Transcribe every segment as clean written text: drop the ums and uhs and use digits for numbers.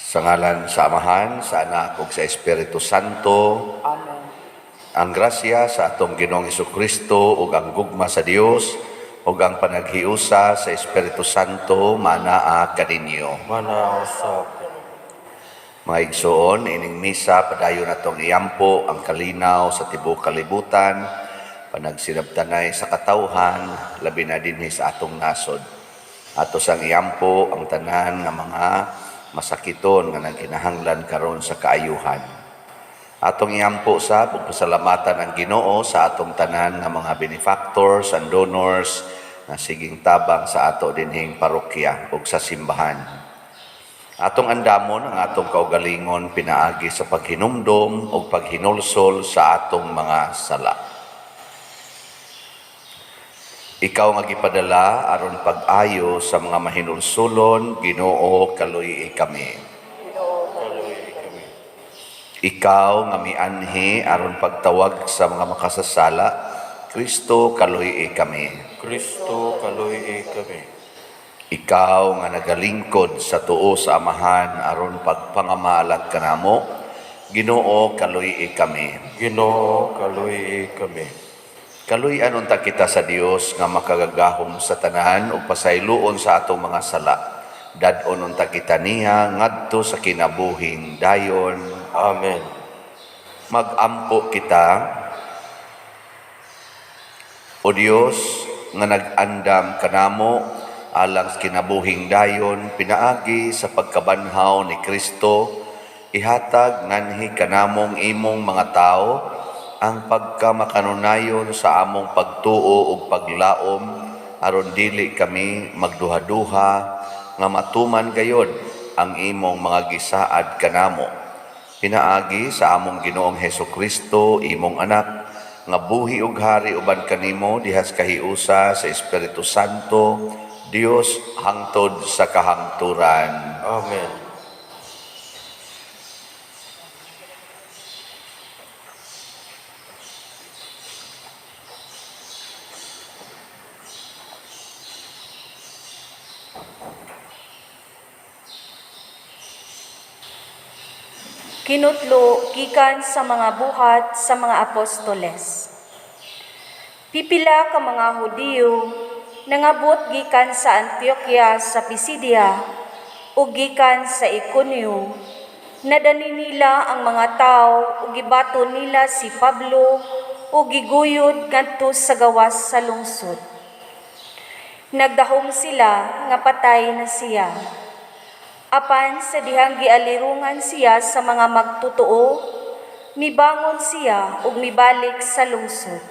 Sa ngalan sa Amahan, sa Anak ug sa Espiritu Santo. Amen. Ang grasya sa atong Ginoong Kristo ug ang gugma sa Dios ug ang panaghiusa sa Espiritu Santo manaa kaninyo. Manaa usab. Mga igsoon, ining misa padayon natong iampo ang kalinaw sa tibuok kalibutan, panagsinabtanay sa katawhan, labi na dinhi sa atong nasod. Ato sang iampo ang tanan nga mga masakiton nga nagkinahanglan karon sa kaayuhan. Atong iampo sa pagpasalamatan ang Ginoo sa atong tanan nga mga benefactors and donors nga siging tabang sa ato dinhing parokya ug sa simbahan. Atong andamon ang atong kaugalingon pinaagi sa paghinumdom ug paghinulsol sa atong mga sala. Ikaw nga gipadala aron pag-ayo sa mga mahinulsulon, Ginoo, kaluy-i kami. Kaluy-i kami. Ikaw nga mianhi aron pagtawag sa mga makasasala, Kristo, kaluy-i kami. Kristo, kaluy-i kami. Ikaw nga nagalingkod sa tuo sa Amahan aron pagpangamalat kanamo, Ginoo, kaluy-i kami. Ginoo, kaluy-i kami. Kaluy-an unta kita sa Dios nga makagagahom sa tanan ug pasayloon sa atong mga sala. Dad-on unta kita niya ngadto sa kinabuhing dayon. Amen. Magampo kita. O Dios nga nag-andam kanamo alang sa kinabuhing dayon pinaagi sa pagkabanhaw ni Kristo, ihatag nganhi kanamong imong mga tawo ang pagkamakanunayon sa among pagtuo ug paglaom aron dili kami magduhaduha nga matuman gayod ang imong mga gisaad kanamo pinaagi sa among Ginoong Hesukristo, imong anak, nga buhi ug hari uban kanimo diha sa kahiusa sa Espiritu Santo, Dios, hangtod sa kahangturan. Amen. Kinutlo gikan sa mga Buhat sa mga Apostoles. Pipila ka mga Hudiyo nangabot gikan sa Antioquia sa Pisidia ug gikan sa Iconio. Nadani nila ang mga tao ug gibato nila si Pablo ug giguyod ngadto sa gawas sa lungsod. Nagdahom sila nga patay na siya. Apan sa dihang gialirungan siya sa mga magtotoo, mibangon siya ug mibalik sa lungsod.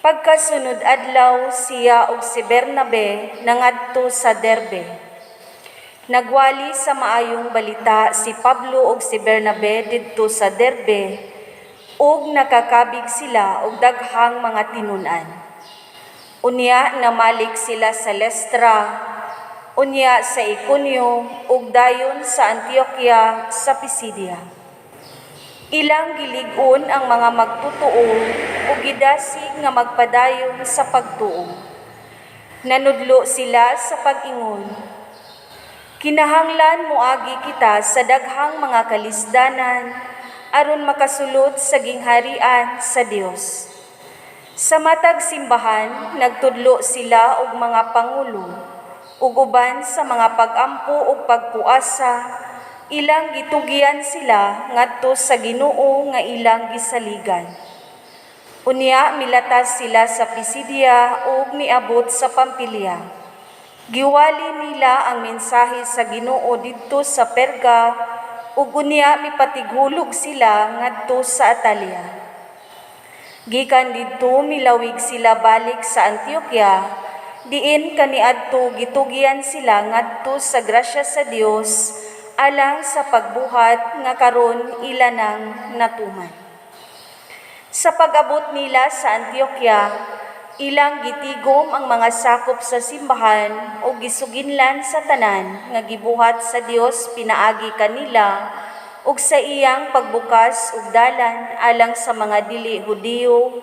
Pagkasunod adlaw, siya ug si Bernabe nangadto sa Derbe. Nagwali sa maayong balita si Pablo ug si Bernabe didto sa Derbe ug nakakabig sila og daghang mga tinun-an. Unya namalik sila sa Lestra, unya sa Iconio ug dayon sa Antioquia sa Pisidia. Ilang gilig-on ang mga magtotoo ug gidasig nga magpadayon sa pagtuo. Nanudlo sila sa pag-ingon, "Kinahanglan moagi kita sa daghang mga kalisdanan aron makasulod sa gingharian sa Dios." Sa matag simbahan nagtudlo sila og mga pangulo ug uban sa mga pag-ampo ug pagpuasa, ilang gitugyan sila ngadto sa Ginoo nga ilang gisaligan. Unya milatas sila sa Pisidia ug miabot sa Pampilia. Giwali nila ang mensahe sa Ginoo didto sa Perga ug unya mipatighulog sila ngadto sa Atalia. Gikan didto milawig sila balik sa Antioquia, diin kaniadto gitugyan sila ngadto sa grasya sa Dios alang sa pagbuhat nga karon ila nang natuman. Sa pag-abot nila sa Antioquia, ilang gitigom ang mga sakop sa simbahan o gisuginlan sa tanan nga gibuhat sa Dios pinaagi kanila ug sa iyang pagbukas og dalan alang sa mga dili Hudiyo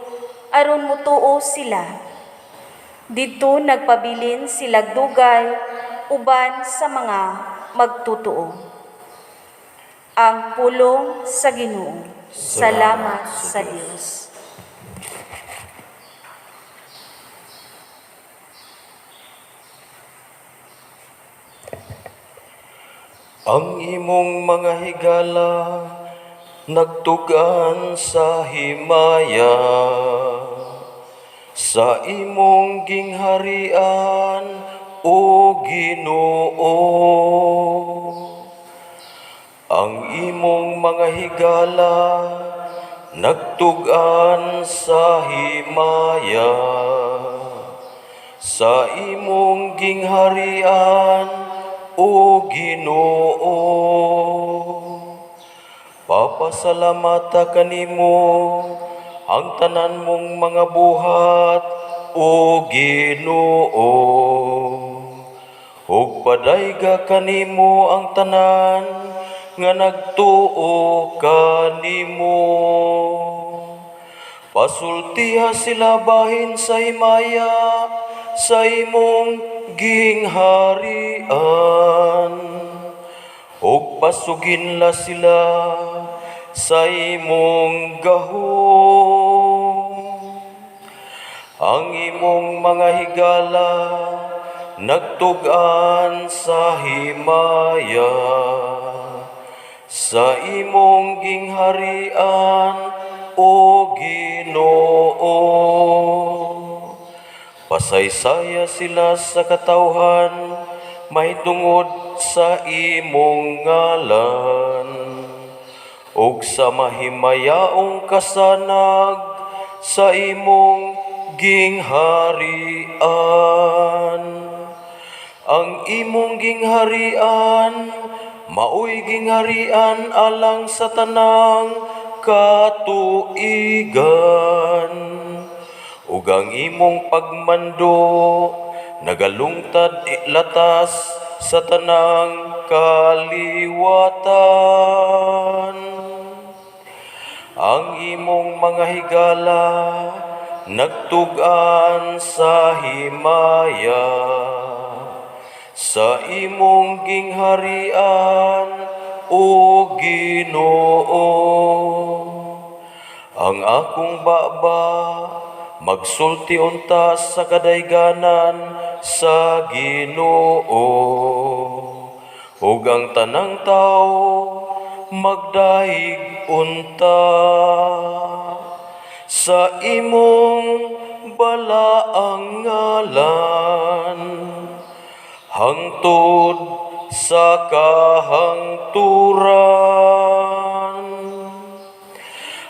aron mutuo sila. Didto nagpabilin sila dugay uban sa mga magtotoo. Ang pulong sa Ginoo. Salamat sa Dios. Ang imong mga higala nagtugan sa himaya sa imong gingharian, o Ginoo. Ang imong mga higala nagtugan sa himaya sa imong gingharian, o Ginoo. Papasalamata kanimo ang tanan mong mga buhat, o Ginoo. Ug padayga kanimo ang tanan nga nagtuo kanimo. Pasultiha sila bahin sa himaya sa imong gingharian. Ug pasuginla sila sa imong gahom. Ang imong mga higala nagtug-an sa himaya sa imong gingharian, o Ginoo. Pasaysaya sila sa katawhan mahitungod sa imong ngalan ug sa mahimayaong kasanag sa imong gingharian. Ang imong gingharian maoy gingharian alang sa tanang katuigan, ug ang imong pagmando nagalungtad latas sa tanang kaliwatan. Ang imong mga higala nagtug-an sa himaya sa imong gingharian, o Ginoo. Ang akong baba magsulti unta sa kadayganan sa Ginoo, ug ang tanang tawo magdayeg unta sa imong balaang ngalan hangtod sa kahangturan.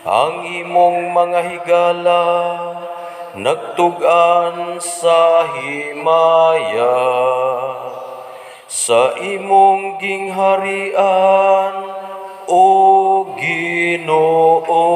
Ang imong mga higala nagtug-an sa himaya sa imong gingharian, o Ginoo.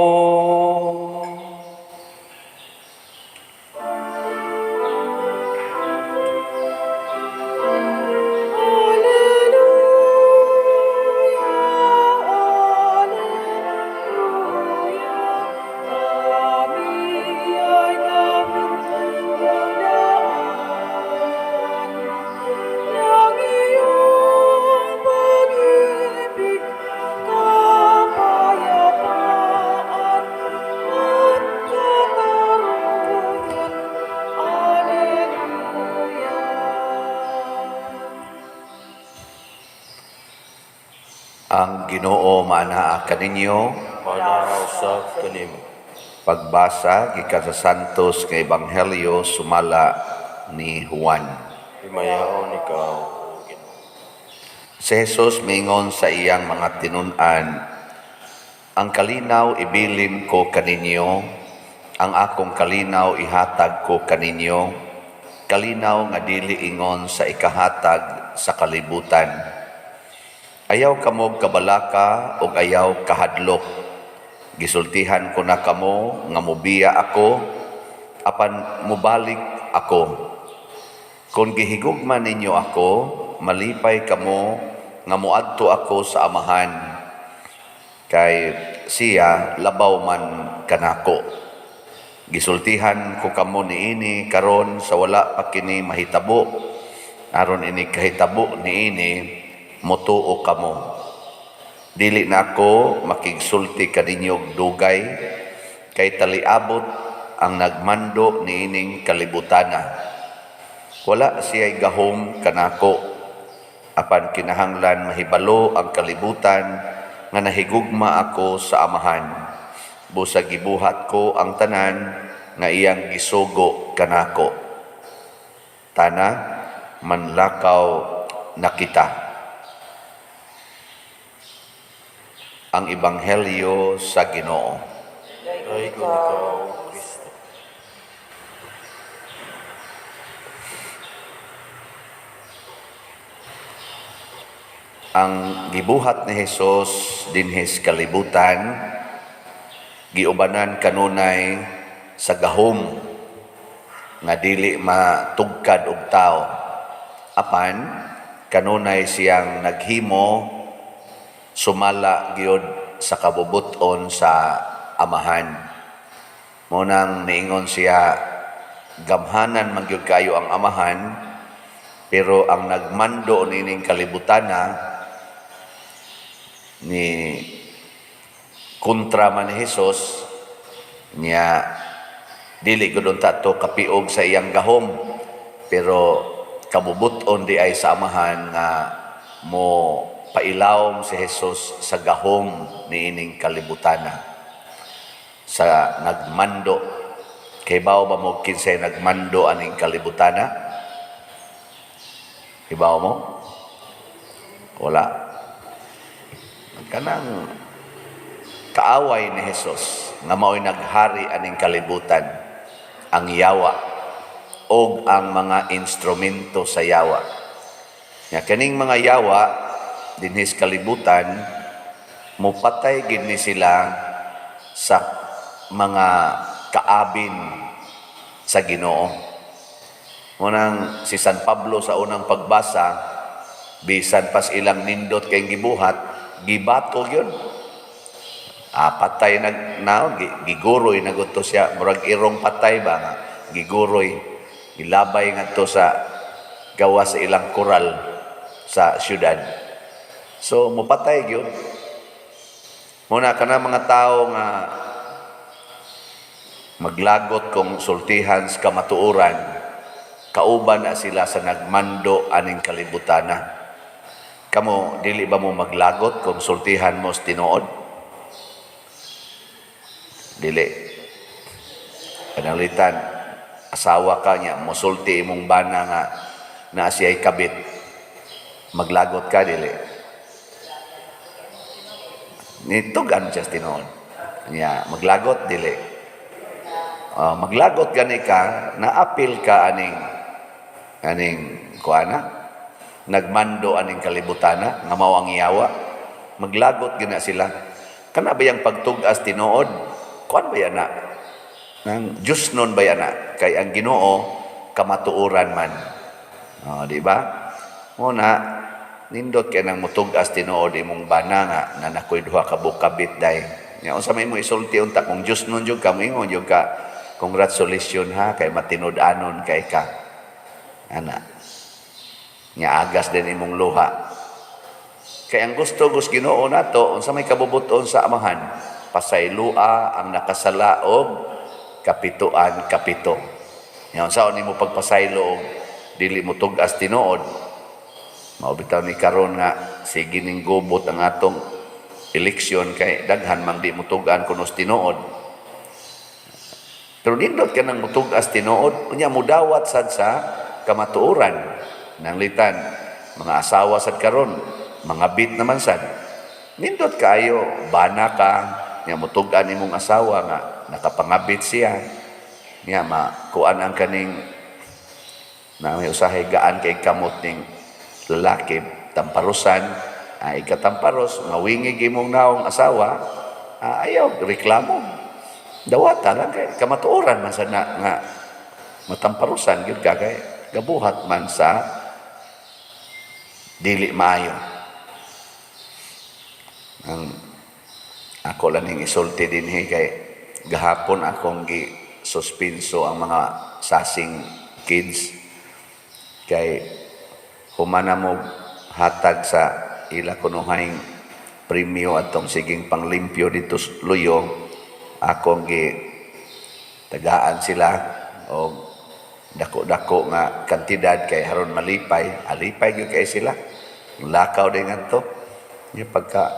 Ang Ginoo maanaa kaninyo. Maanaa usab kanimo. Pagbasa gikan sa Santos nga Ebanghelyo sumala ni Juan. Himayaon ikaw, o Ginoo. Si Jesus miingon sa iyang mga tinun-an, "Ang kalinaw ibilin ko kaninyo, ang akong kalinaw ihatag ko kaninyo, kalinaw nga dili ingon sa ikahatag sa kalibutan. Ayaw kamo kabalaka ug ayaw kahadlok. Gisultihan ko na kamo nga mobiya ako, apan mobalik ako. Kung gihigugma ninyo ako, malipay kamo nga moadto ako sa Amahan, kay siya labaw man kanako. Gisultihan ko kamo niini karon sa wala pa kini mahitabo, aron ini kahitabo niini motuo kamo. Dili na ako makigsulti kaninyo og dugay kay taliabot ang nagmando niining kalibutana. Wala siya'y gahom kanako, apan kinahanglan mahibalo ang kalibutan nga nahigugma ako sa Amahan. Busag gibuhat ko ang tanan nga iyang gisugo kanako. Tana, manlakaw na kita. Ang Ebanghelyo sa Ginoo. Dayon ikaw, O Kristo. Ang gibuhat ni Hesus dinhi sa kalibutan, giubanan kanunay sa gahom nga dili matugkad og tawo. Apan kanunay siyang naghimo sumala gyud sa kabubut-on sa Amahan. Mao nang niingon siya, gamhanan man gyud kayo ang Amahan, pero ang nagmando niining kalibutana ni kontra man ni Hesus niya, dili gud unta to kapiog sa iyang gahom, pero kabubut-on di ay sa Amahan nga mo pailawom si Hesus sa gahom niining kalibutana sa nagmando. Kay bawo ba mo kinsay nagmando aning kalibutana? Hibaw mo? Wala. Kanang kaaway ni Hesus nga mao'y naghari aning kalibutan, ang yawa og ang mga instrumento sa yawa. Nya kaning mga yawa dinhi sa kalibutan, mopatay gid ni sila sa mga kaabin sa Ginoo. Munang si San Pablo sa unang pagbasa, bisan pas ilang nindot kay gibuhat, gibato gyud. Patay nag naon, giguroy na gud to siya, murag irong patay ba nga giguroy, gilabay ngadto sa gawas sa ilang koral sa syudad. So mopatay gyud. Muna kana mga tawo nga maglagot kung sultihan sa kamatuoran, kauban na sila sa nagmando aning kalibutana. Kamo, dili ba mo maglagot kung sultihan mo sa tinuod? Dili. Pananglitan, asawa ka niya, mosulti imong bana nga naa siya'y kabit. Maglagot ka, dili. Nitugan siya sa tinuod. Niya, maglagot, dili. Maglagot gani ka, naapil ka aning kuana, nagmando aning kalibutana, nga mao ang yawa. Maglagot gina sila. Kana ba yang pagtug-as tinuod? Kuan ba yan na? Nang Diyos nun ba yan na? Kay ang Ginoo kamatuoran man. Oh, di ba? Muna, nindot kay nang mutug-as tinuod imong bana nga na nakoy duha ka bukabit day. Nya unsa may mo isulti unta kung Diyos nun jud ka, moingon jud ka, congratulations ha, kay matinud-anon kay ka. Ana. Nya agas din imong luha. Kay ang gusto gus Ginoo nato, unsa may kabubuton sa Amahan, pasaylua ang nakasala og kapituan kapito. Nya unsaon nimo pagpasaylo og dili mo tug-as tinuod? Mao bitaw ni karon nga sige ning gubot ang atong eleksyon kay daghan mang di mo tug-an kuno sa tinuod. Pero nindot ka nang mutug-as tinuod, unya mudawat sad sa kamatuoran. Nanglitan, mga asawa sad karon, mga bit naman sad. Nindot kaayo, bana ka, nya mutug-an imong asawa nga nakapangabit siya. Nya makuan ang kaning na may usahay gaan kay kamot ning lalaki tamparusan, ay ikatamparos, mawingig imong naong asawa, ayaw reklamo. Dawata lang kay kamatuoran man sa na, nga matamparusan gyud ka kay gabuhat man sa dili maayo. Ang ako lang ning isulti dinhi kay gahapon akong gi suspenso ang mga sasing kids kay humana mo hatag sa ila kunuhang premyo atong siging panglimpyo dito sa Luyo. Akong gi tagaan sila og dako-dako nga kantidad kay haron malipay, alipay gyud kay sila. Lakaw din ngadto. Nya pagka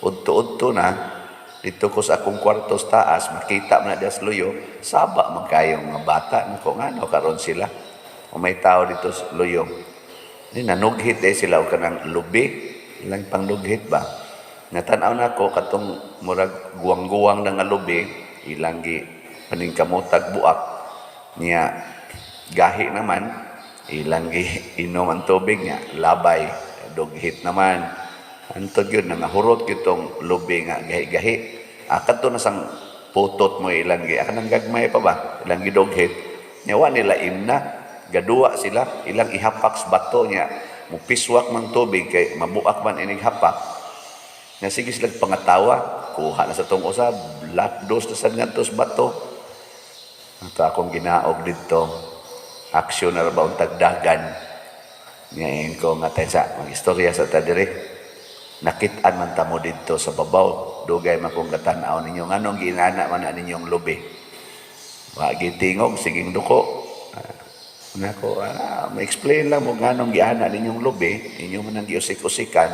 udto-udto na dito ko sa akong kwarto sa taas, makita man na diha sa luyo, saba man kayong mga bata nako, ngano karon sila. O may tao dito sa luyo. Ni nanughit eh sila og kanang lubi, ilang pangnughit ba. Natanaw nako katong murag guwang-guwang na nga lubi, ilang gi paningkamotag buak niya, gahi naman ilang gi inom ang tubig niya, labay dughit naman. Antod yun, nangahurot gyud tong lubi nga gahi-gahi. Kadto na sang putot mo ilang gi, kanang gagmay pa ba ilang gidughit niya, wa nila imna, gaduwa sila, ilang ihapak sa bato niya, mupiswak man tubig kay mabuak man inig hapak. Nga sige sila pangatawa, kuha na sa tong usa, lakdos na sad ngadto sa bato. Ato akong ginaog didto, aksyon na ra ba untag dagan. Ngayon ko nga tayo sa mag-istorya sa ta diri. Nakit-an man ta mo didto sa babaw, dugay man kong gatan-aw ninyo, nganong ginana man na ninyong lubi. Wa gitingog, siging duko. Nako, ma-explain lang mo nganong giana ninyong lubi, inyo man ang giusik-usikan.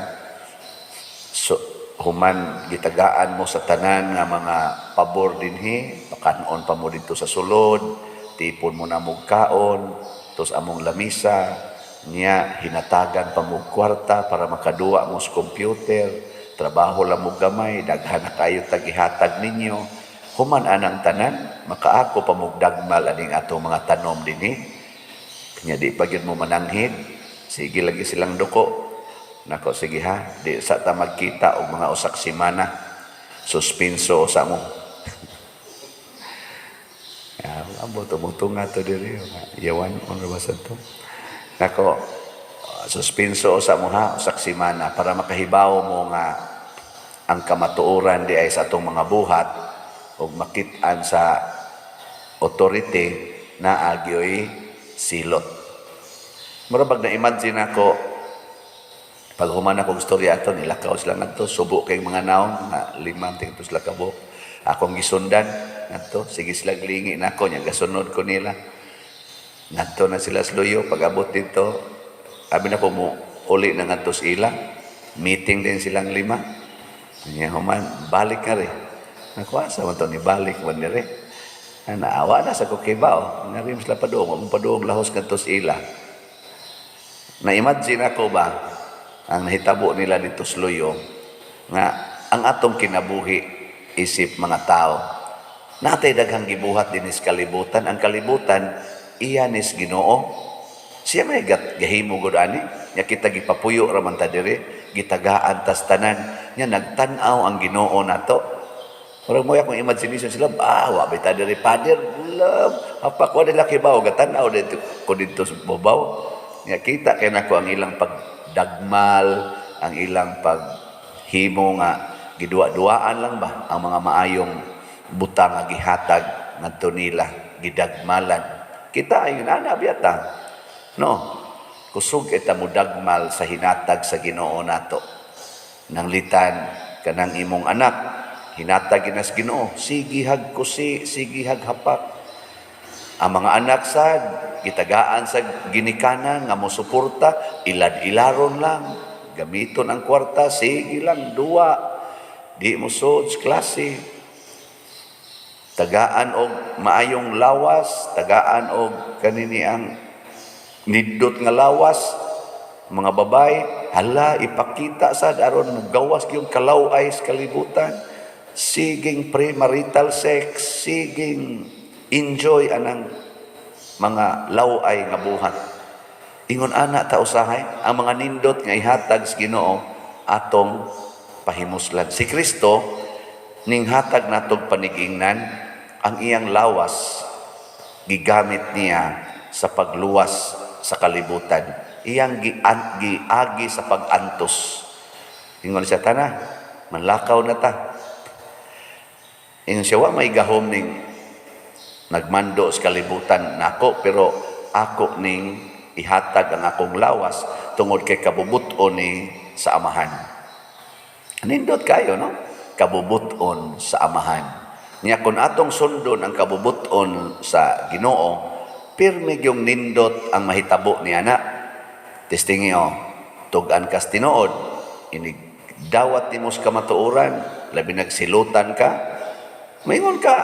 So, human gitagaan mo sa tanan nga mga pabor dinhi, pakanon pa mo didto sa sulod, tipon mo na mog kaon, tos among lamisa, niya hinatagan pa mo kwarta para makaduwa mo sa computer, trabaho lang mo gamay, daghan na kayo tag-ihatag ninyo. Human anang tanan, makaako pa mo dagmal aning atong mga tanom dinhi. Kanya di pa gyud mo mananghid, sige lagi silang duko. Nako, sige ha, di sa ta magkita og mga usak semana. Suspenso sa mo. Ya, amo tumutunga to diri. Yawan on ba sa to? Nako, suspenso sa mo ha, usak semana para makahibaw mo nga ang kamatuoran di ay sa atong mga buhat ug makit-an sa authority na agyoy silot. Mura bag na-imagine ako pag human ako istorya ato, nilakaw sila ngadto, subo kay mga naong nga limang tingto sila kabuok. Akong gisundan ngadto, sige sila lingi nako nya gasunod ko nila. Ngadto na sila sa luyo, pag abot dito, abi na ko mo uli na ngadto sa ila. Meeting din silang lima. Nya human, balik nga rin. Nakuha sa man to ni balik man ni rin. Naawa na sa kukibaw. Nga rin sila paduong, among paduong lahos ngadto sa ila. Na-imagine ako ba ang nahitabo nila dito sa luyo nga ang atong kinabuhi isip mga tao. Natay daghang gibuhat dinis kalibutan. Ang kalibutan iya nis Ginoo. Siya may gahimo gud ani. Nya kita gipapuyo ra man ta diri, gitagaan tas tanan. Nya nagtan-aw ang Ginoo nato. Murag mo akong imagination sila, wa bita diri pader, love. Hapak wa nila kibaw, gatan-aw dito ko dito sa babaw. Nya kita kay nako ang ilang pagdagmal, ang ilang paghimo nga giduwa-duaan lang ba ang mga maayong butang nga gihatag ngadto nila, gidagmalan. Kita ayon ana biyata. No. Kusog kita mo dagmal sa hinatag sa Ginoo nato. Nanglitan kanang imong anak, hinatag ginas Ginoo, sige hag kusi, sige hag hapak. Ang mga anak sad gitagaan sa ginikanan nga mosuporta, ilad-ilaron lang, gamiton ang kwarta, sige lang duwa, di mo sud sa klase. Tagaan og maayong lawas, tagaan og kanini ang nindot nga lawas, mga babay, hala ipakita sad aron mogawas gyud kalaw-ay sa kalibutan. Siging premarital sex, siging enjoy anang mga law-ay nga buhat. Ingon ana ta usahay, ang mga nindot nga ihatag sa Ginoo atong pahimuslan. Si Kristo ning hatag natog panigingnan, ang iyang lawas gigamit niya sa pagluwas sa kalibutan. Iyang giagi sa pag-antos. Ingon siya, tana, manlakaw na ta. Ingon siya, wa may gahom ning nagmando sa kalibutan nako, pero ako ning ihatag ang akong lawas tungod kay kabubuton ni sa Amahan. Nindot kayo, no? Kabubuton sa Amahan. Nya kung atong sundon ang kabubuton sa Ginoo, pirmi yung nindot ang mahitabo niya na. Testingi oh, tug-an kas tinuod, inig dawat nimo sa kamatuoran, labi nagsilutan ka, maingon ka,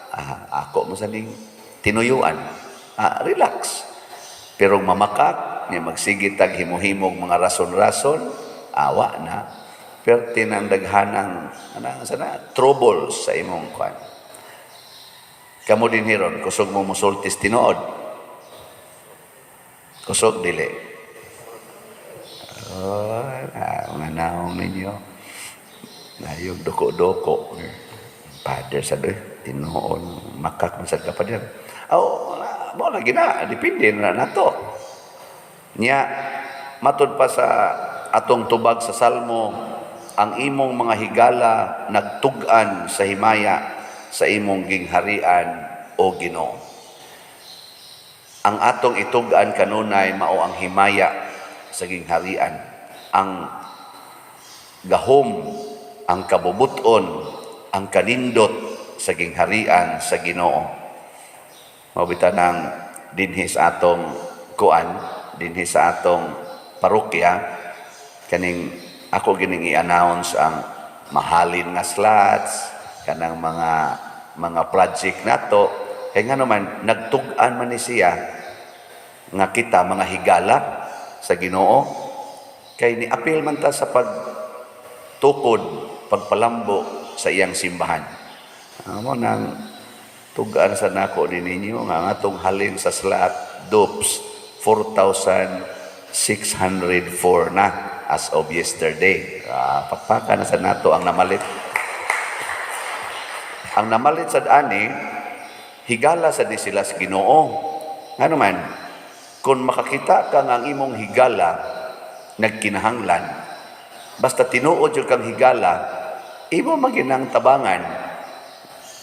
"Ah, ako mo sa ning tinuyuan." Ah, relax. Pero mamakak, niya magsige tag himo-himog mga rason-rason, awa na. Perti ng daghanang anang sana troubles sa imong kwan. Kamo din hiron, kusog mo musultis tinuod? Kusog, dili? Oh, ah, mga naong ninyo. Nayog doko-doko. Father sa doy, tinuod, makak man sad ka pa dir. Oh, mo lagi na, depende na nato. Nya matud pa sa atong tubag sa Salmo, ang imong mga higala nagtug-an sa himaya sa imong gingharian, o Ginoo. Ang atong itug-an kanunay mao ang himaya sa gingharian, ang gahom, ang kabubuton, ang kanindot sa gingharian sa Ginoo. Mao bitaw nang dinhi sa atong kuan, dinhi sa atong parokya, kaning ako gining i-announce ang mahalin nga slots, kanang mga project nato, kay nga naman nagtug-an man ni siya nga kita mga higala sa Ginoo, kay ni apil man ta sa pagtukod, pagpalambo sa iyang simbahan. Amo nang tugaan sa nako din ninyo nga ang atong halin sa slot dupes 4,604 na as of yesterday. Ah, pakpaka na sa nato ang namalit. Ang namalit sa ani, higala sa di sila sa Ginoo. Ngano man, kung makakita ka nga ang imong higala nagkinahanglan, basta tinuod yung kang higala, imo maginang tabangan.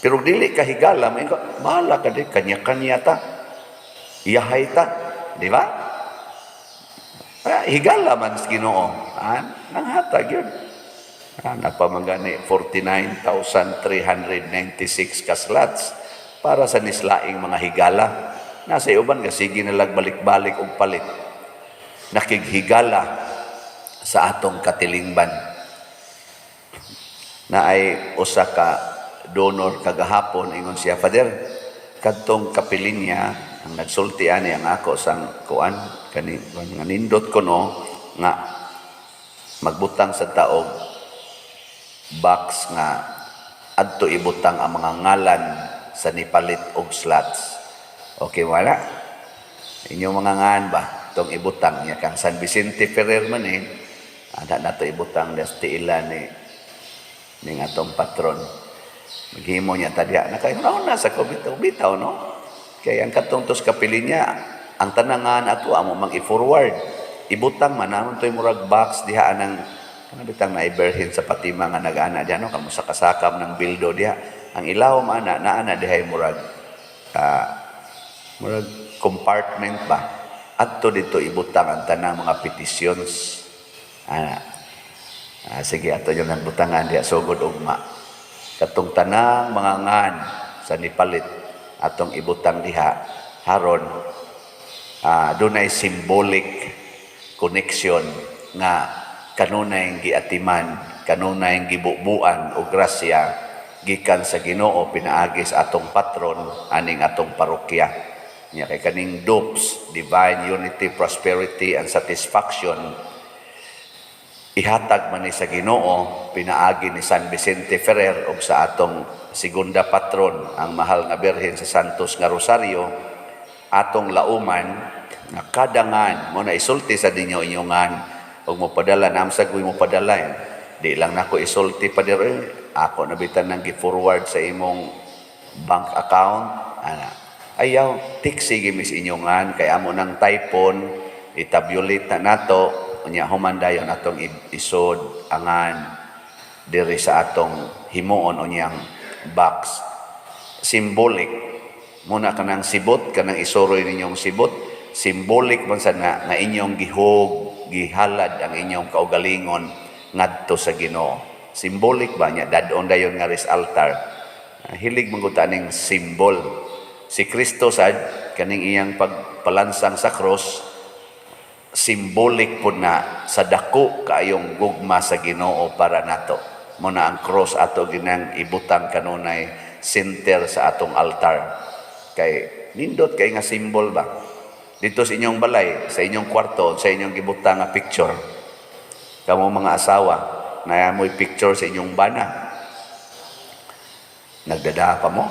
Pero dili ka higala, may ka, bahala ka di, kanya-kanya ta. Iyahay ta. Di ba? Ah, higala man sa Ginoo. Ah, nanghatag yun. Ah, napamagani 49,396 ka slots para sa nislaing mga higala. Nasa uban ka sige nalag balik-balik og palit. Nakighigala sa atong katilingban. Na ay usa ka donor kagahapon, ingon siya, "Father, kadtong kapilin niya ang nagsulti ani ang ako sang kuan kani nga nindot ko no nga magbutang sa taog box nga adto ibutang ang mga ngalan sa nipalit og slots." Okay, wala. Inyong mga ngan ba tong ibutang niya kang San Vicente Ferrer man eh. Ana nato ibutang des tiila ni ning atong patron. Maghimo niya tadya na kay na sa bitaw bitaw no. Kay ang katong tos kapili niya ang tanangan ato amo mang i-forward. Ibutang man namon to'y murag box diha anang kana bitang naiberhin sa Fatima nga nag-ana diha no, kamo sa kasakam ng bildo diha. Ang ilaw man ana naa na diha murag murag compartment ba. Adto dito ibutang ang tanang mga petitions. Ana. Ah, sige, ato yung nang butangan diha sugod ugma. Katong tanang mga ngan sa nipalit atong ibutang diha haron dunay symbolic connection nga kanunay giatiman, kanunay gibubuan og grasya gikan sa Ginoo pinaagi sa atong patron aning atong parokya. Nya kay kaning DUPS, Divine Unity, Prosperity and Satisfaction, ihatag man ni sa Ginoo pinaagi ni San Vicente Ferrer ug sa atong segunda patron ang mahal nga Birhen sa Santos nga Rosario. Atong lauman nga kadangan mo na isulti sa ninyo inyong ngan ug mo padala namsag ko mo padala eh. Di lang nako isulti pa diri, ako na bitan nang gi-forward sa imong bank account ana. Ayaw tiksi gimis inyong ngan kay amo nang typon, itabulate na nato, unya human dayon atong isod angan diri sa atong himuon unyang box. Symbolic muna kanang sibot, kanang isuroy ninyong sibot, symbolic man sa na nga inyong gihog gihalad ang inyong kaugalingon ngadto sa Ginoo. Symbolic ba niya dad-on dayon nga sa altar. Hilig man gud ta ning symbol. Si Kristo sad, kaning iyang pagpalansang sa cross, symbolic po na sa dako kaayong gugma sa Ginoo para nato. Mao na ang cross ato ginang ibutang kanunay center sa atong altar. Kay nindot kay nga symbol ba. Dito sa inyong balay, sa inyong kwarto, sa inyong gibutang nga picture. Kamo mga asawa, naa mo'y picture sa inyong bana. Nagdada pa mo.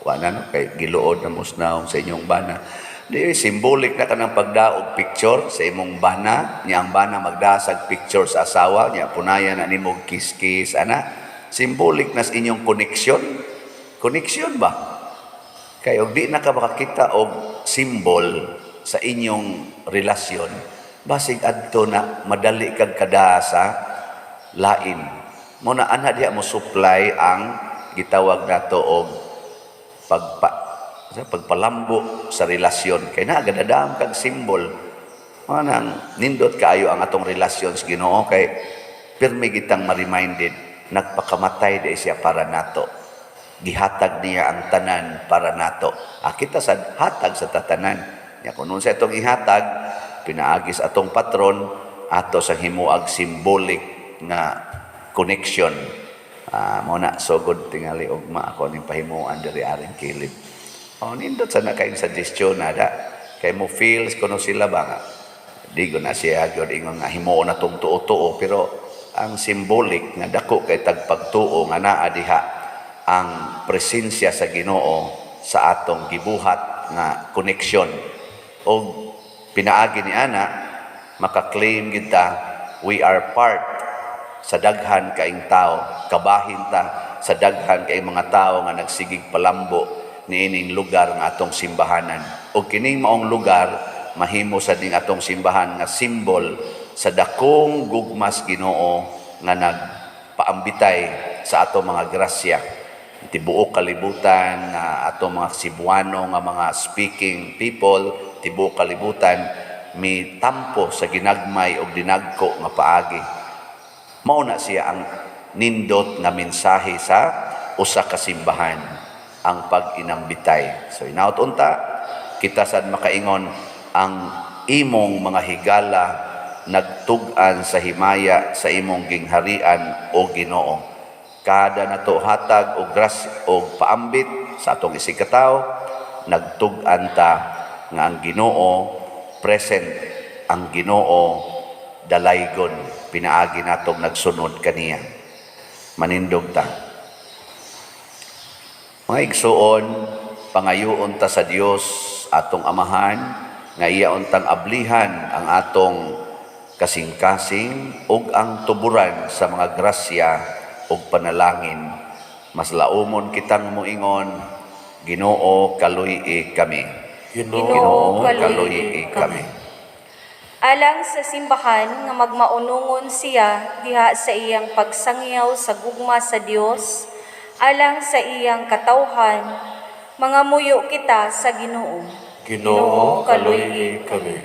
Wa na, no? Kay giluod na mo sa inyong bana. Di symbolic na kanang pagdaog picture sa imong bana, niya ang bana magdasag picture sa asawa, niya punayan na nimo kiss-kiss ana. Symbolic na sa inyong connection. Connection ba? Kay og di na ka makakita og symbol sa inyong relasyon, basig adto na madali kag kada sa lain. Mao na ana diha mo supply ang gitawag nato og pagpa sa pagpalambo sa relasyon kay naa gadadam kag symbol. Mao nang nindot kaayo ang atong relasyon sa Ginoo kay pirmi gitang ma-reminded, nagpakamatay di siya para nato, gihatag niya ang tanan para nato. Kita sa hatag sa tatanan nya kung sa itong ihatag pinaagi sa atong patron, ato sa himuag symbolic nga connection. Mao na, sugod tingali ugma ako ning pahimuan diri aring kilid. Oh, nindot sa na kayong suggestion na da. Kay mo feels kuno sila ba nga. Di ko na siya gyud ingon nga himuon na tong tuo-tuo, pero ang symbolic nga dako kay tagpagtuo nga naa diha ang presensya sa Ginoo sa atong gibuhat nga connection. Og pinaagi ni ana maka-claim kita, we are part sa daghan kaing tao, kabahin ta sa daghan kaing mga tao nga nagsigig palambo niining lugar nga atong simbahanan. Og kining maong lugar mahimo sa ding atong simbahan nga simbol sa dakong gugmas Ginoo nga nagpaambitay sa atong mga grasya. Tibuok kalibutan nga atong mga Cebuano nga mga speaking people, tibuok kalibutan mi tampo sa ginagmay og dinagko nga paagi. Mao na siya ang nindot nga mensahe sa usa ka simbahan, ang pag-inambitay. So inaot unta kita sad makaingon, ang imong mga higala nagtug-an sa himaya sa imong gingharian, o Ginoo. Kada nato hatag og grasya og paambit sa atong isigkatawo, nagtug-an ta nga ang Ginoo present, ang Ginoo dalaygon pinaagi natong nagsunod kaniya. Manindog ta. Mga igsuon, pangayoon ta sa Dios atong Amahan nga iya untang ablihan ang atong kasing-kasing ug ang tuburan sa mga grasya ug panalangin. Mas laumon kitang moingon, Ginoo, kaluy-i kami. Ginoo, Ginoo, kaluy-i kami. Alang sa simbahan nga magmaunungon siya diha sa iyang pagsangyaw sa gugma sa Dios, alang sa iyang katawhan, mangamuyo kita sa Ginoo. Ginoo, kaluy-i kami.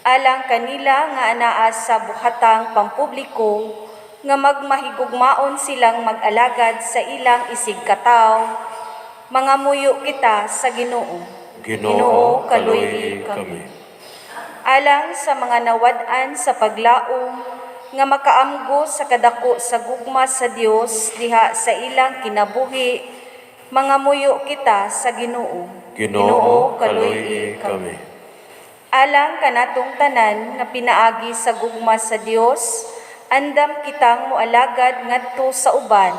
Alang kanila nga anaa sa buhatang pampubliko nga magmahigugmaon silang mag-alagad sa ilang isigkatawo, mangamuyo kita sa Ginoo. Ginoo, kaluy-i kami. Alang sa mga nawad-an sa paglaom nga makaamgo sa kadako sa gugma sa Dios diha sa ilang kinabuhi, mangamuyo kita sa Ginoo. Ginoo, kaluy-i kami. Alang kanatong tanan nga pinaagi sa gugma sa Dios, andam kitang moalagad ngadto sa uban,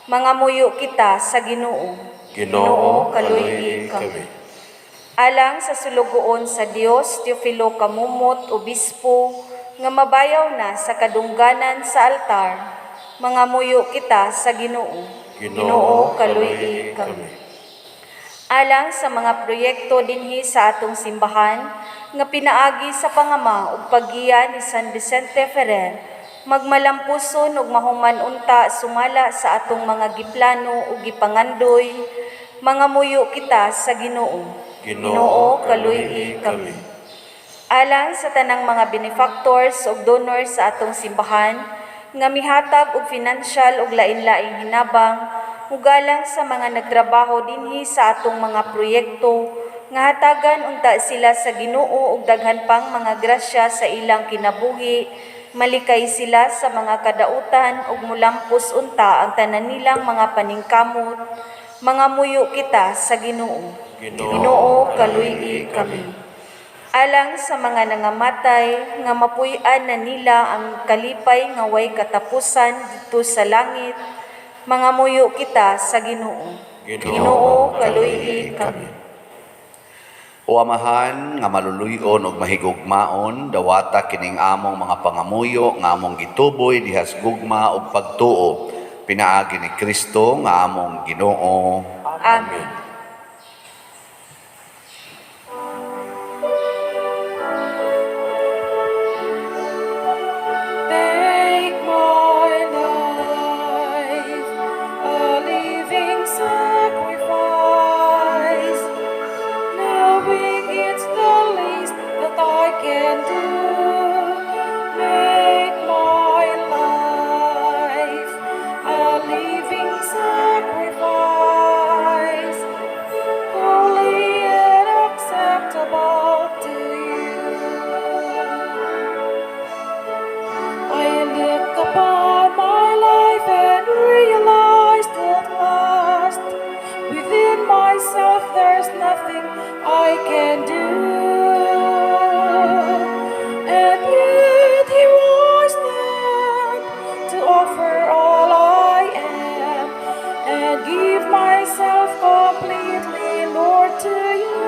mangamuyo kita sa Ginoo. Ginoo, kaluy-i kami. Alang sa sulugoon sa Dios Teofilo Camomot, Obispo, nga mabayaw na sa kadungganan sa altar, mangamuyo kita sa Ginoo. Ginoo, kaluy-i kami. Alang sa mga proyekto dinhi sa atong simbahan nga pinaagi sa pangama ug paggiya ni San Vicente Ferrer, magmalampuson ug mahuman unta sumala sa atong mga giplano ug gipangandoy, mangamuyo kita sa Ginoo. Ginoo, kaluy-i kami. Alang sa tanang mga benefactors ug donors sa atong simbahan nga mihatag og financial ug lain-laing hinabang, mugalang sa mga nagtrabaho dinhi sa atong mga proyekto, nga hatagan unta sila sa Ginoo og daghan pang mga grasya sa ilang kinabuhi, malikay sila sa mga kadautan ug mulampos unta ang tanan nilang mga paningkamot, mangamuyo kita sa Ginoo. Ginoo, kaluy-i kami. Alang sa mga nangamatay nga mapuy-an na nila ang kalipay nga way katapusan didto sa langit, mangamuyo kita sa Ginoo. Ginoo, kaluy-i kami. O Amahan nga maluluyon ug mahigugmaon, dawata kining among mga pangamuyo nga among gituboy diha sa gugma ug pagtuo pinaagi ni Kristo nga among Ginoo. Amen. Take my life, a living sacrifice, knowing it's the least that I can do. Make my life a living sacrifice, holy and acceptable to you. I look upon my life and realize at last within myself there's nothing I can do. And yet here I stand to offer all I am and give myself completely, Lord, to you.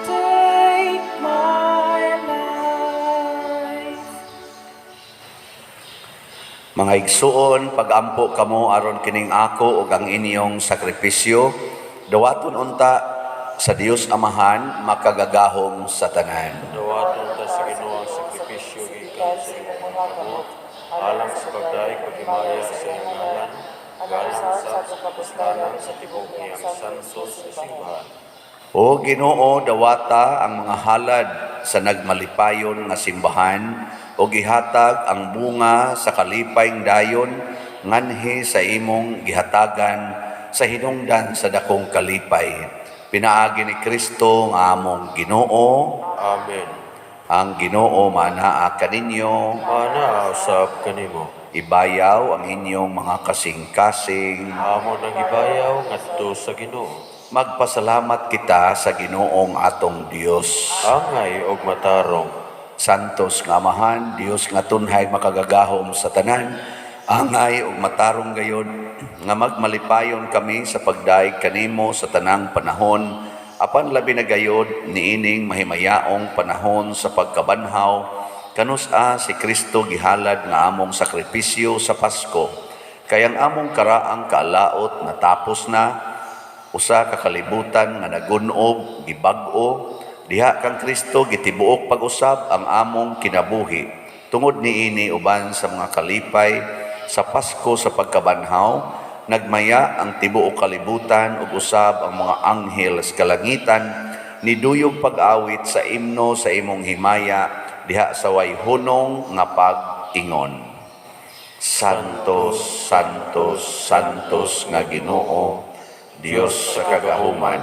Take my life. Mga igsuon, pagampo kamo aron kining ako ug ang inyong sakripisyo, dawaton unta sa Dios Amahan makagagahom sa tanan. Dawaton ta sa Ginoo ang sakripisyo gikan sa imong mga kamot, alang sa pagdayeg paghimaya sa iyang ngalan, galang sa kapuslanan sa tibuok niyang santos nga simbahan. O Ginoo, dawata ang mga halad sa nagmalipayon nga simbahan ug gihatag ang bunga sa kalipayng dayon nganhi sa imong gihatagan sa hinungdan sa dakong kalipay. Pinaagi ni Kristo nga among Ginoo. Amen. Ang Ginoo manaa kaninyo. Manaa usab kanimo. Ibayaw ang inyong mga kasing-kasing. Amo nang gibayaw ngadto sa Ginoo. Magpasalamat kita sa Ginoong atong Dios. Angay og matarong. Santos nga Amahan, Dios nga tunhay makagagahom sa tanan, angay ug matarong gayod nga magmalipayon kami sa pagdayeg kanimo sa tanang panahon, apan labi na gayod niining mahimayaong panahon sa pagkabanhaw, kanus-a si Kristo gihalad nga among sakripisyo sa Pasko. Kay ang among karaang kaalaot natapos na, usa ka kalibutan nga nagun-ob, gibag-o, diha kang Kristo gitibuok pag-usab ang among kinabuhi. Tungod niini uban sa mga kalipay sa Pasko sa pagkabanhaw, nagmaya ang tibuok kalibutan ug usab ang mga anghel sa kalangitan niduyog pag-awit sa imno sa imong himaya diha sa way hunong nga pag-ingon. Santos, Santos, Santos nga Ginoo, Dios sa kagahuman,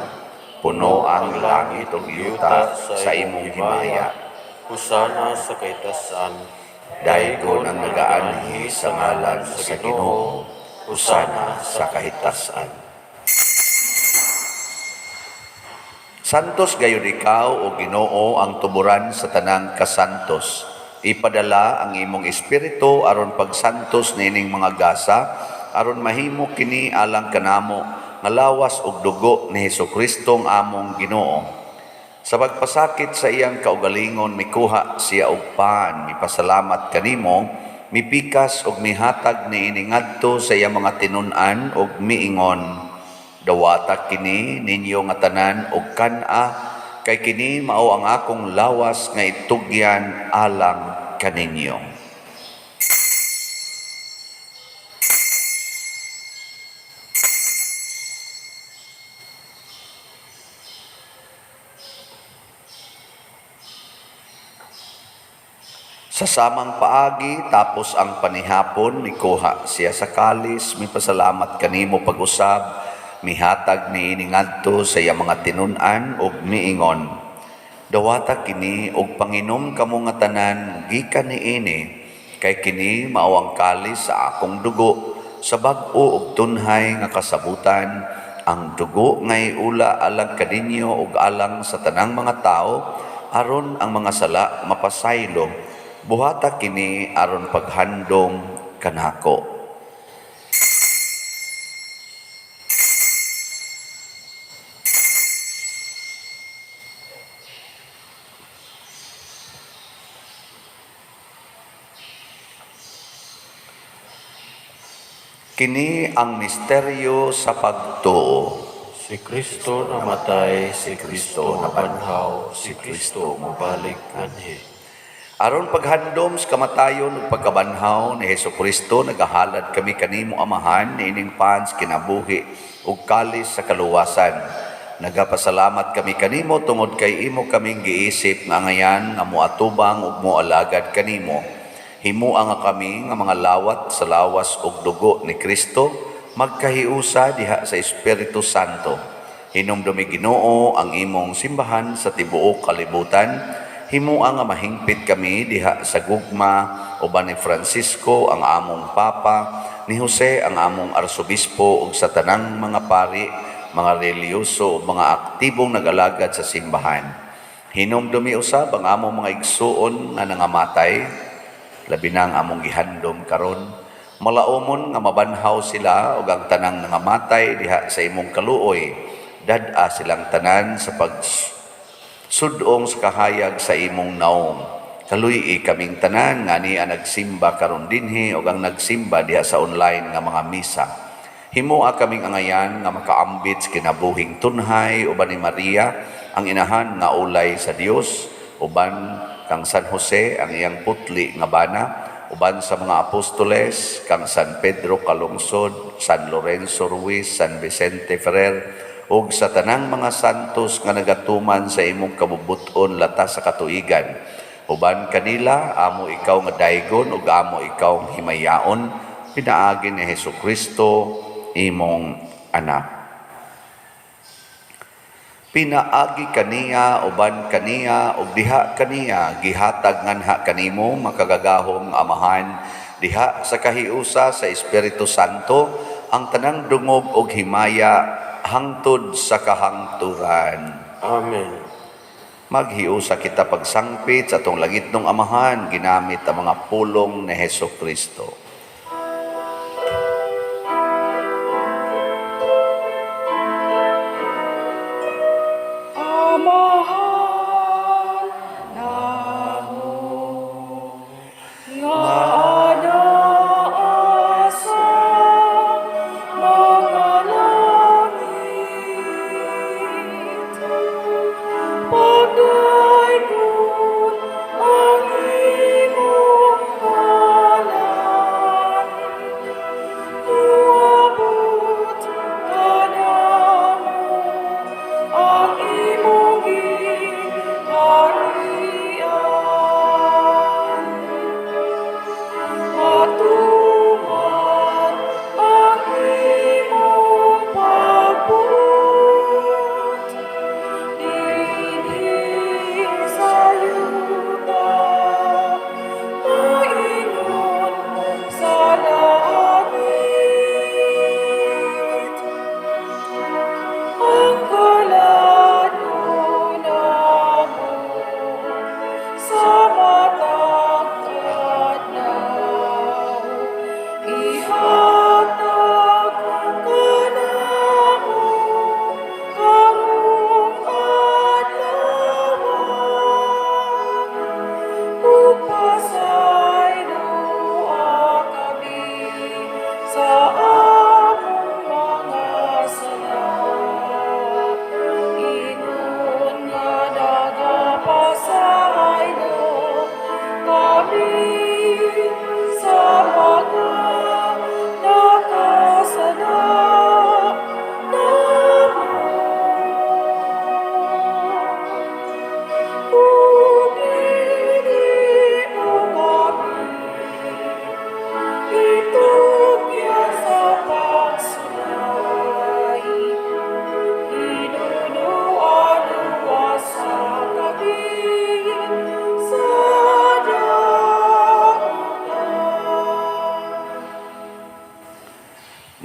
puno ang langit ug yuta sa imong himaya. Hosana sa kahitasan. Daygon ang nagaanhi sa ngalan sa Ginoo, hosana sa kahitasan. Santos gayud ikaw o Ginoo ang tuburan sa tanang kasantos. Ipadala ang imong espiritu aron pagsantos niining mga gasa, aron mahimo kini alang kanamo nga lawas ug dugo ni Hesukristo ang among Ginoo. Sa pagpasakit sa iyang kaugalingon mikuha siya og pan, mipasalamat kanimo, mipikas ug mihatag niini ngadto sa iyang mga tinun-an ug miingon, dawata kini ninyo nga tanan og kan-a, kay kini mao ang akong lawas nga itugyan alang kaninyo. Sa samang paagi, tapos ang panihapon, mikuha siya sa kalis, mipasalamat kanimo pag-usab, mihatag niini ngadto sa iyang mga tinun-an ug miingon: "Dawata kini ug panginom kamo nga tanan gikan niini, kay kini mao ang kalis sa akong dugo sa bag-o ug tunhay nga kasabutan, ang dugo nga iula alang kaninyo ug alang sa tanang mga tawo aron ang mga sala mapasaylo. Buhata kini aron paghandom kanako." Kini ang misteryo sa pagtuo. Si Kristo namatay, si Kristo nabanhaw, si Kristo mobalik anhi. Aron paghandom sa kamatayon ug pagkabanhaw ni Hesukristo, nagahalad kami kanimo, Amahan, niining pan sa kinabuhi ug kalis sa kaluwasan. Nagapasalamat kami kanimo tungod kay imo kaming giisip nga angayan nga moatubang ug moalagad kanimo. Himua nga kami nga mga lawat sa lawas ug dugo ni Kristo magkahiusa diha sa Espiritu Santo. Hinumdumi, Ginoo, ang imong simbahan sa tibuok kalibutan. Himua nga mahingpit kami diha sa gugma uban ni Francisco ang among Papa, ni Jose ang among Arsobispo ug sa tanang mga pari, mga relihiyoso ug mga aktibong nag-alagad sa simbahan. Hinumdumi usab ang among mga igsuon nga nangamatay, labi na ang among gihandom karon. Malaumon nga mabanhaw sila ug ang tanang nangamatay diha sa imong kaluoy. Dad-a silang tanan sa pagsud-ong sa kahayag sa imong naong. Kaluy-i kaming tanan nga ania nagsimba karon dinhi ug ang nagsimba diha sa online nga mga misa. Himua kaming angayan nga makaambit sa kinabuhing tunhay uban ni Maria, ang inahan nga ulay sa Dios, uban kang San Jose, ang iyang putli nga bana, uban sa mga apostoles, kang San Pedro Calungsod, San Lorenzo Ruiz, San Vicente Ferrer, ug sa tanang mga santos nga nagatuman sa imong kabubut-on latas sa katuigan. Uban kanila, amo ikaw nga daygon ug amo ikaw himayaon, pinaagi ni Hesukristo, imong anak. Pinaagi kaniya, uban kaniya, ug diha kaniya, gihatag nganha kanimo, makagagahom Amahan, diha sa kahiusa sa Espiritu Santo, ang tanang dungog ug himaya hangtod sa kahangturan. Amen. Maghiusa kita pagsangpit sa atong langitnong Amahan ginamit ang mga pulong ni Hesukristo. Amahan namo nga naa sa mga langit, Pagdaygon ang imong ngalan.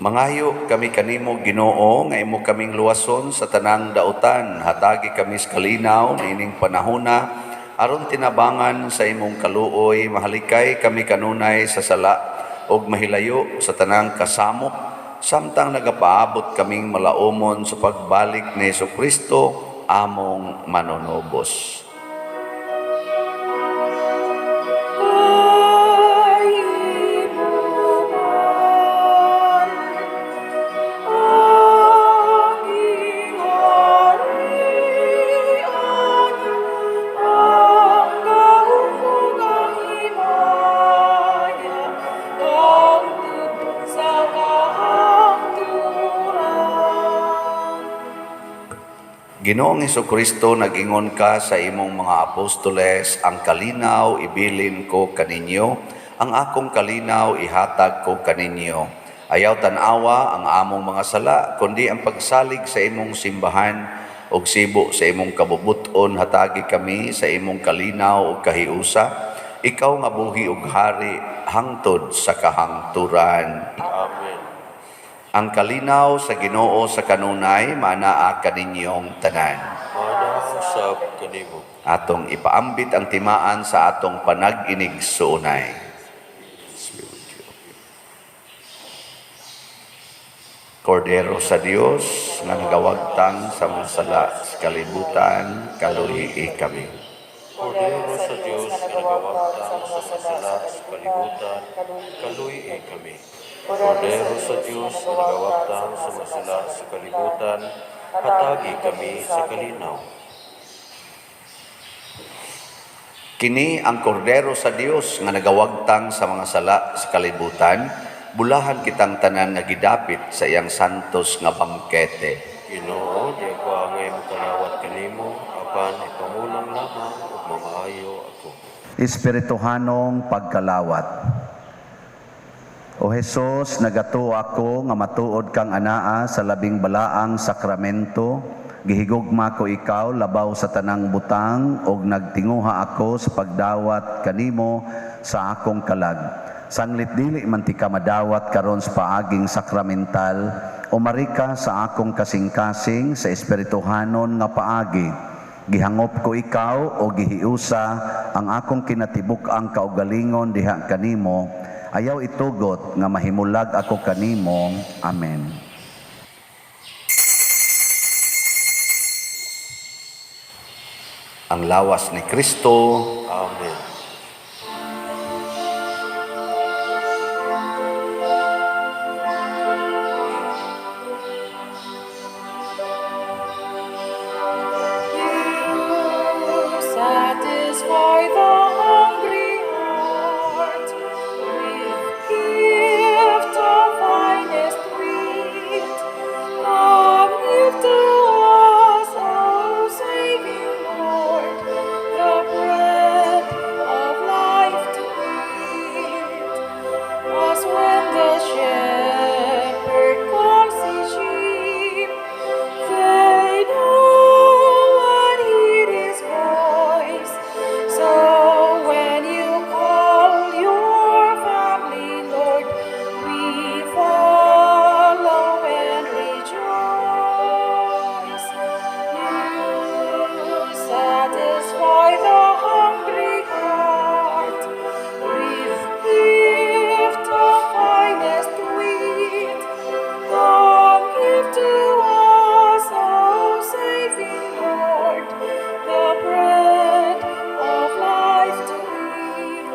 Mangayo kami kanimo, Ginoo, nga imo kaming luwason sa tanang dautan. Hatagi kami sa kalinaw niining panahona aron tinabangan sa imong kaluoy, mahalikay kami kanunay sa sala ug mahilayo sa tanang kasamok samtang nagapaabot kaming malaumon sa pagbalik ni Hesukristo among manunubos. Kay imo man ang gingharian, ang gahom ug ang himaya, hangtod sa kahangturan. Ginoong Hesukristo, nag-ingon ka sa imong mga apostoles, "Ang kalinaw ibilin ko kaninyo, ang akong kalinaw ihatag ko kaninyo." Ayaw tan-awa ang among mga sala, kundi ang pagsalig sa imong simbahan ug sibo sa imong kabubut-on, hatagi kami sa imong kalinaw ug kahiusa. Ikaw nga buhi ug hari hangtod sa kahangturan. Amen. Ang kalinaw sa Ginoo sa kanunay maanaa kaninyong tanan. Maanaa usab kanimo. Atong ipaambit ang timaan sa atong panag-inigsuonay. Peace be with you. Kordero sa Dios nga nagawagtang sa mga sala sa kalibutan, kaluyi kami. Kordero sa Dios nga nagawagtang sa mga sala sa kalibutan, kaluyi kami. Kordero sa Dios nga nagawagtang sa mga sala sa kalibutan, hatagi kami sa kalinaw. Kini ang Kordero sa Dios nga nagawagtang sa mga sala sa kalibutan, bulahan kitang tanan nga gidapit sa iyang santos nga bangkete. Ginoo, di ako angay mokalawat kanimo, apan ipamulong lamang ug mamaayo ako. Espirituhanong pagkalawat. O Hesus, nagatuo ako nga matuod kang anaa sa labing balaang sakramento. Gihigugma ko ikaw labaw sa tanang butang ug nagtinguha ako sa pagdawat kanimo sa akong kalag. Sanglit dili man tika madawat karon sa paaging sakramental, umari ka sa akong kasing-kasing sa espirituhanon nga paagi. Gihangop ko ikaw o gihiusa ang akong kinatibuk-ang kaugalingon diha kanimo. Ayaw itugot nga mahimulag ako kanimo. Amen. Ang lawas ni Kristo. Amen. You satisfy the hungry heart with gift of finest wheat. Come give to us, O saving Lord, the bread of life to eat. As when the shepherd calls his sheep, they know and hear his voice. So when you call your family, Lord, we follow and rejoice. You satisfy the hungry heart with gift of finest wheat. Come give to us, O saving Lord, the bread of life to eat.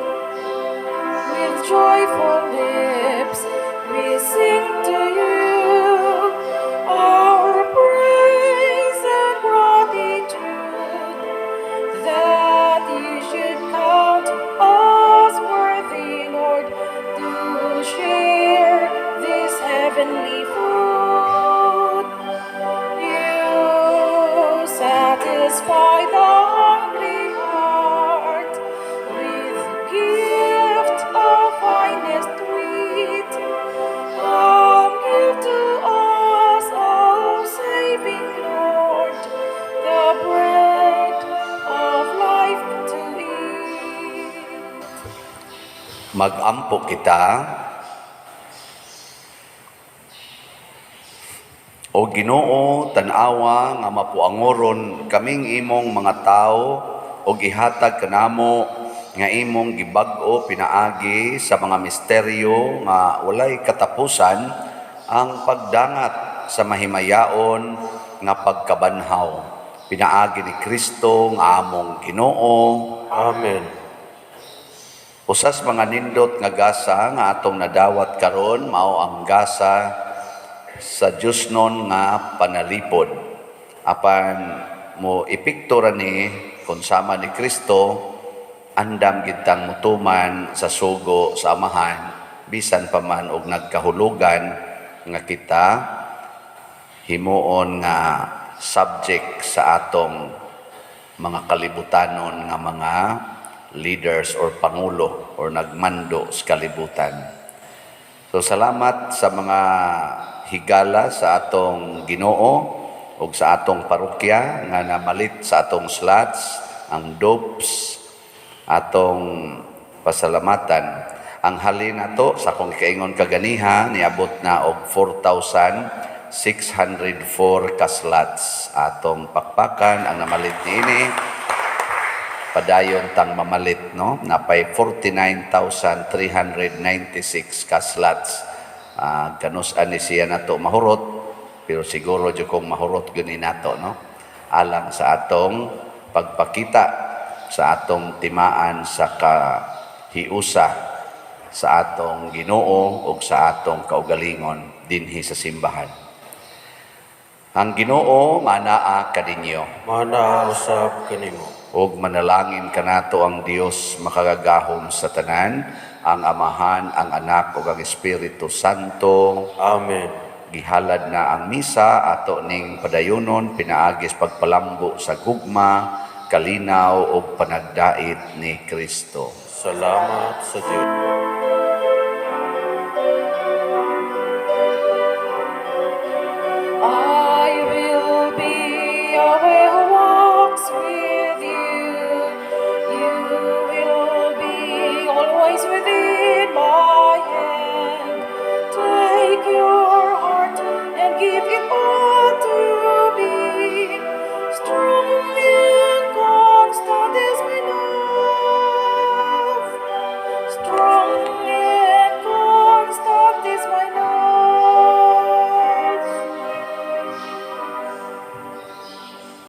With joyful lips we sing to you our praise and gratitude, that you should count us worthy, Lord, to share this heavenly food. You satisfy the hungry heart with gift of finest wheat. Come give to us, O saving Lord, the bread of life to eat. Magampo kita. O Ginoo, tan-awa nga mapuangoron kaming imong mga tao ug ihatag kanamo nga imong gibag-o pinaagi sa mga misteryo nga walay katapusan ang pagdangat sa mahimayaon nga pagkabanhaw pinaagi ni Kristo nga among Ginoo. Amen. Usas mga nindot nga gasa nga atong nadawat karon mao ang gasa sa Diyosnon nga panalipod. Apan mo epekto ra ni kung sama ni Kristo andam gid tang mutuman sa sugo sa Amahan, bisan pa man og nagkahulugan nga kita himuon nga subject sa atong mga kalibutanon nga mga leaders or pangulo or nagmando sa kalibutan. So salamat sa mga higala sa atong Ginoo ug sa atong parokya nga namalit sa atong slots, ang dopes, atong pasalamatan. Ang halin nato sa akong kaingon kaganiha, niabot na og 4,604 ka slots. Atong pakpakan ang namalit niini. Padayon tang mamalit, no? Napay 49,396 ka slots. Kanus-an ni siya nato mahurot, pero siguro jud kong mahurot gani nato, no, alang sa atong pagpakita sa atong timaan sa kahiusa sa atong Ginoo ug sa atong kaugalingon dinhi sa simbahan. Ang Ginoo manaa kaninyo. Manaa usab kanimo. Ug manalangin kanato ang Dios makagagahom sa tanan, ang Amahan, ang Anak ug ang Espiritu Santo. Amen. Gihalad na ang misa, ato ning padayonon pinaagi sa pagpalambo sa gugma, kalinaw ug panagdait ni Kristo. Salamat sa Dios.